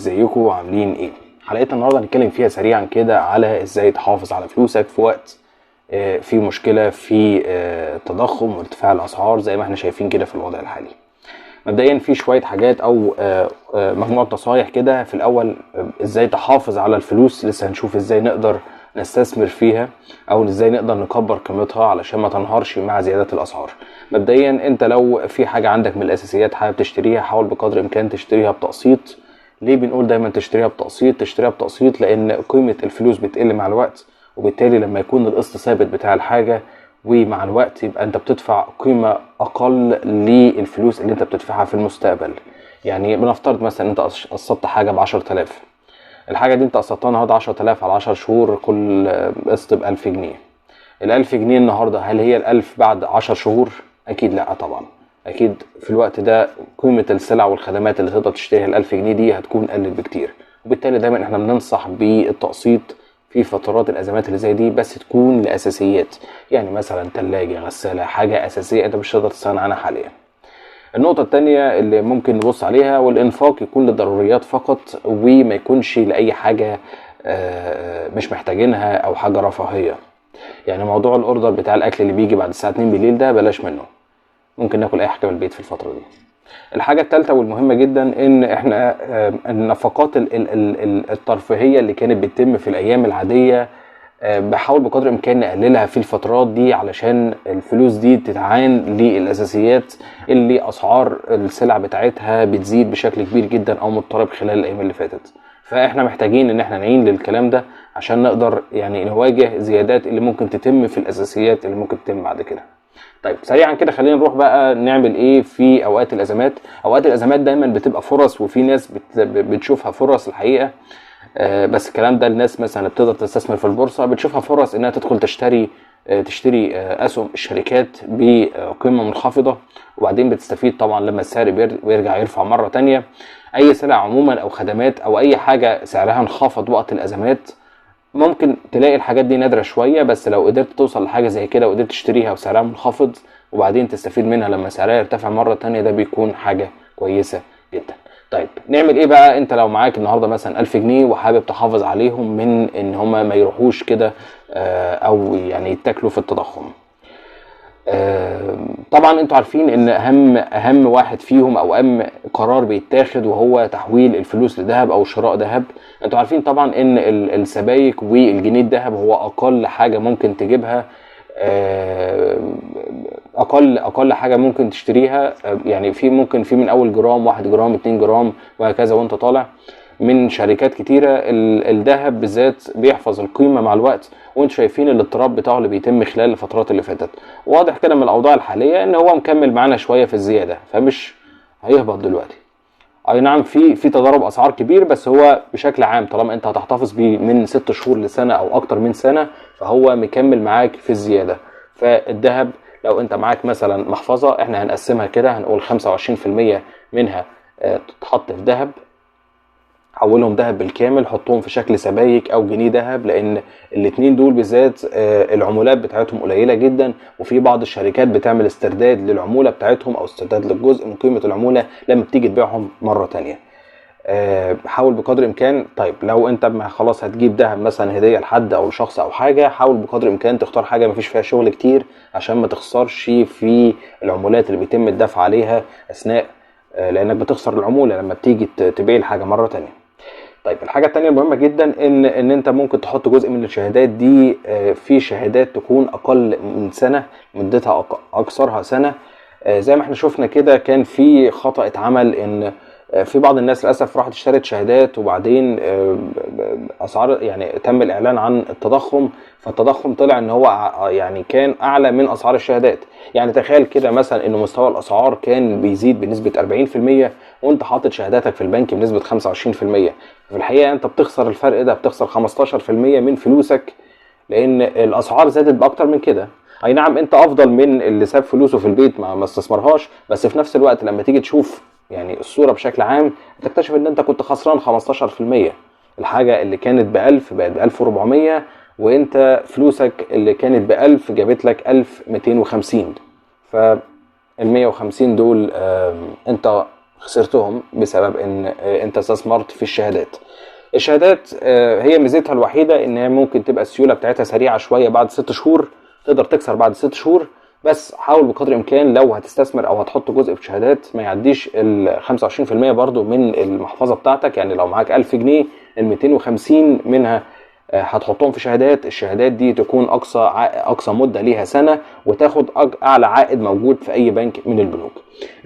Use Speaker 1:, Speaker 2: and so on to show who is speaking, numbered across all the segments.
Speaker 1: ازيكم عاملين ايه؟ حلقتنا النهارده هنتكلم فيها سريعا كده على ازاي تحافظ على فلوسك في وقت في مشكلة في التضخم وارتفاع الاسعار زي ما احنا شايفين كده في الوضع الحالي. مبدئيا في شوية حاجات او مجموعة نصايح كده. في الاول ازاي تحافظ على الفلوس، لسه هنشوف ازاي نقدر نستثمر فيها او ازاي نقدر نكبر قيمتها علشان ما تنهارش مع زيادة الاسعار. مبدئيا انت لو في حاجة عندك من الاساسيات حابب تشتريها، حاول بقدر الامكان تشتريها بتقسيط. ليه بنقول دايما تشتريها بتقسيط؟ تشتريها بتقسيط لان قيمة الفلوس بتقل مع الوقت، وبالتالي لما يكون القسط ثابت بتاع الحاجة ومع الوقت يبقى انت بتدفع قيمة اقل للفلوس اللي انت بتدفعها في المستقبل. يعني بنفترض مثلا انت قسطت حاجة ب10,000، الحاجة دي انت قسطتها النهارده 10,000 على 10 شهور، كل قسط ب1000 جنيه. ال1000 جنيه النهارده هل هي ال1000 بعد 10 شهور؟ اكيد لا طبعا. اكيد في الوقت ده قيمة السلع والخدمات اللي تقدر تشتريها ال1000 جنيه دي هتكون قلت بكتير، وبالتالي دايما احنا بننصح بالتقسيط في فترات الازمات اللي زي دي، بس تكون لاساسيات، يعني مثلا تلاجة، غسالة، حاجة اساسية انت مش هتقدر تستغنى عنها حاليا. النقطة التانية اللي ممكن نبص عليها، والإنفاق يكون للضروريات فقط وما يكونش لأي حاجة مش محتاجينها أو حاجة رفاهية. يعني موضوع الأوردر بتاع الأكل اللي بيجي بعد الساعة 2 بالليل ده بلاش منه، ممكن ناكل أي حاجة من البيت في الفترة دي. الحاجة التالتة والمهمة جدا إن إحنا النفقات الترفيهية اللي كانت بتتم في الأيام العادية، بحاول بقدر الإمكان نقللها في الفترات دي علشان الفلوس دي تتعان للأساسيات اللي أسعار السلع بتاعتها بتزيد بشكل كبير جدا أو مضطرب خلال الأيام اللي فاتت. فإحنا محتاجين إن إحنا نعين للكلام ده عشان نقدر نواجه زيادات اللي ممكن تتم في الأساسيات اللي ممكن تتم بعد كده. سريعا كده خلينا نروح بقى نعمل ايه في اوقات الازمات. اوقات الازمات دايما بتبقى فرص، وفي ناس بتشوفها فرص الحقيقة، بس الكلام ده الناس مثلا بتقدر تستثمر في البورصة بتشوفها فرص انها تدخل تشتري اسهم الشركات بقيمة منخفضة، وبعدين بتستفيد طبعا لما السعر بيرجع يرفع مرة تانية. اي سلع عموما او خدمات او اي حاجة سعرها انخفض وقت الازمات ممكن تلاقي الحاجات دي نادرة شوية، بس لو قدرت توصل لحاجة زي كده وقدرت تشتريها وسعرها منخفض وبعدين تستفيد منها لما سعرها يرتفع مرة تانية، ده بيكون حاجة كويسة جدا. نعمل ايه بقى؟ انت لو معاك النهاردة مثلا 1000 جنيه وحابب تحافظ عليهم من ان هما ما يروحوش كده، او يتاكلوا في التضخم. طبعا انتوا عارفين ان اهم واحد فيهم او اهم قرار بيتاخد وهو تحويل الفلوس لذهب او شراء ذهب. انتوا عارفين طبعا ان السبائك والجنيه الذهب هو اقل حاجة ممكن تجيبها، اقل حاجة ممكن تشتريها، يعني في ممكن في من اول جرام، 1 جرام، 2 جرام وهكذا وانت طالع من شركات كتيرة. الذهب بالذات بيحفظ القيمة مع الوقت، وانتم شايفين الاضطراب بتاعه اللي بيتم خلال الفترات اللي فاتت. واضح كده من الأوضاع الحالية ان هو مكمل معانا شوية في الزيادة، فمش هيهبط دلوقتي. اي نعم في تضارب اسعار كبير، بس هو بشكل عام طالما انت هتحتفظ بيه من 6 شهور لسنة او اكتر من سنة فهو مكمل معاك في الزيادة. فالذهب لو انت معاك مثلا محفظة، احنا هنقسمها كده، هنقول خمسة وعشرين في المية منها، تتحط في ذهب، حولهم ذهب بالكامل، حطهم في شكل سبايك او جنيه ذهب، لان الاتنين دول بالذات، العمولات بتاعتهم قليله جدا، وفي بعض الشركات بتعمل استرداد للعموله بتاعتهم او استرداد للجزء من قيمة العمولة لما بتيجي تبيعهم مرة تانية. حاول بقدر الامكان. لو انت ما خلاص هتجيب ذهب مثلا هديه لحد او لشخص او حاجة، حاول بقدر الامكان تختار حاجة ما فيش فيها شغل كتير عشان ما تخسرش في العمولات اللي بيتم الدفع عليها اثناء، لانك بتخسر العمولة لما بتيجي تبيع الحاجة مرة تانية. الحاجة التانية المهمة جدا إن أنت ممكن تحط جزء من الشهادات دي، في شهادات تكون أقل من سنة، مدتها أقصرها سنة. زي ما احنا شفنا كده كان في خطأ اتعمل إن، في بعض الناس للأسف راحت اشترت شهادات وبعدين، أسعار، يعني تم الإعلان عن التضخم، فالتضخم طلع إن هو كان أعلى من أسعار الشهادات. تخيل كده مثلا إن مستوى الأسعار كان بيزيد بنسبة أربعين في المية وأنت حاطط شهاداتك في البنك بنسبة خمسة وعشرين في المية، في الحقيقة أنت بتخسر الفرق ده، بتخسر خمستاشر في المية من فلوسك لأن الأسعار زادت بأكتر من كده. أي نعم أنت أفضل من اللي ساب فلوسه في البيت ما استثمرهاش، بس في نفس الوقت لما تيجي تشوف الصورة بشكل عام تكتشف إن أنت كنت خسران خمستاشر في المية. الحاجة اللي كانت بألف بقت بألف وربعمية، وأنت فلوسك اللي كانت بألف جابت لك ألف ميتين وخمسين، فالمية وخمسين دول، أنت خسرتهم بسبب ان انت استثمرت في الشهادات. الشهادات هي ميزتها الوحيدة ان هي ممكن تبقى السيولة بتاعتها سريعة شوية بعد 6 شهور، تقدر تكسر بعد 6 شهور، بس حاول بقدر الامكان لو هتستثمر او هتحط جزء في شهادات ما يعديش ال 25% برضو من المحفظة بتاعتك. يعني لو معاك 1000 جنيه، ال 250 منها هتحطهم في شهادات، الشهادات دي تكون اقصى مده ليها سنة، وتاخد اعلى عائد موجود في اي بنك من البنوك.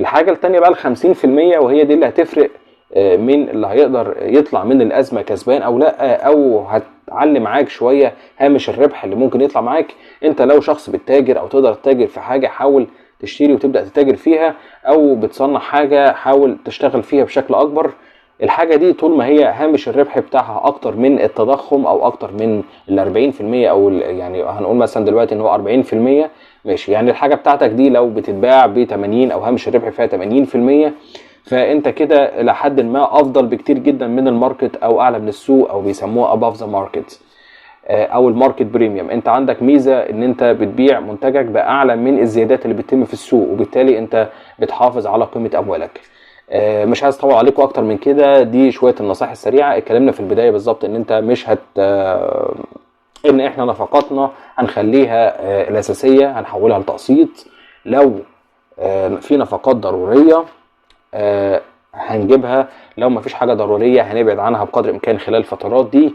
Speaker 1: الحاجة الثانية بقى ال 50%، وهي دي اللي هتفرق من اللي هيقدر يطلع من الازمة كسبان او لا، او هتعلي معاك شوية هامش الربح اللي ممكن يطلع معاك. انت لو شخص بتتاجر او تقدر تتاجر في حاجة، حاول تشتري وتبدا تتاجر فيها، او بتصنع حاجة حاول تشتغل فيها بشكل اكبر. الحاجة دي طول ما هي هامش الربح بتاعها اكتر من التضخم او اكتر من ال 40%، او يعني هنقول مثلا دلوقتي ان هو 40%، ماشي، يعني الحاجة بتاعتك دي لو بتتباع ب 80 او هامش الربح فيها 80%، فانت كده الى حد ما افضل بكتير جدا من ال market او اعلى من السوق، او بيسموها above the market او ال market premium. انت عندك ميزة ان انت بتبيع منتجك باعلى من الزيادات اللي بتتم في السوق، وبالتالي انت بتحافظ على قيمة اموالك. مش عايز اطول عليكم اكتر من كده، دي شوية النصائح السريعة. اتكلمنا في البداية بالظبط ان انت مش هت ان احنا نفقاتنا هنخليها الاساسية هنحولها لتقسيط، لو في نفقات ضرورية هنجيبها، لو مفيش حاجة ضرورية هنبعد عنها بقدر الامكان خلال الفترات دي.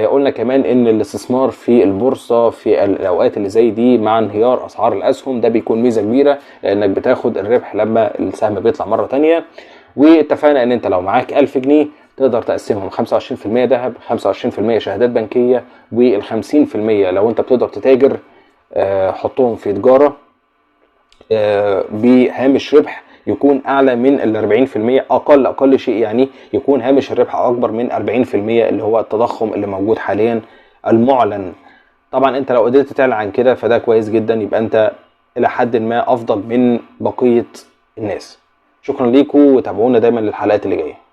Speaker 1: قلنا كمان ان الاستثمار في البورصة في الاوقات اللي زي دي مع انهيار اسعار الاسهم ده بيكون ميزة كبيرة، لانك بتاخد الربح لما السهم بيطلع مرة تانية. واتفقنا ان انت لو معاك 1000 جنيه تقدر تقسمهم 25% ذهب، 25% شهادات بنكية، وال 50% لو انت بتقدر تتاجر حطهم في تجارة بهامش ربح يكون اعلى من ال 40%، اقل شيء يعني يكون هامش الربح اكبر من 40% اللي هو التضخم اللي موجود حاليا المعلن. طبعا انت لو قدرت تعلن عن كده فده كويس جدا، يبقى انت الى حد ما افضل من بقية الناس. شكرا ليكم، وتابعونا دايما للحلقات اللي جاية.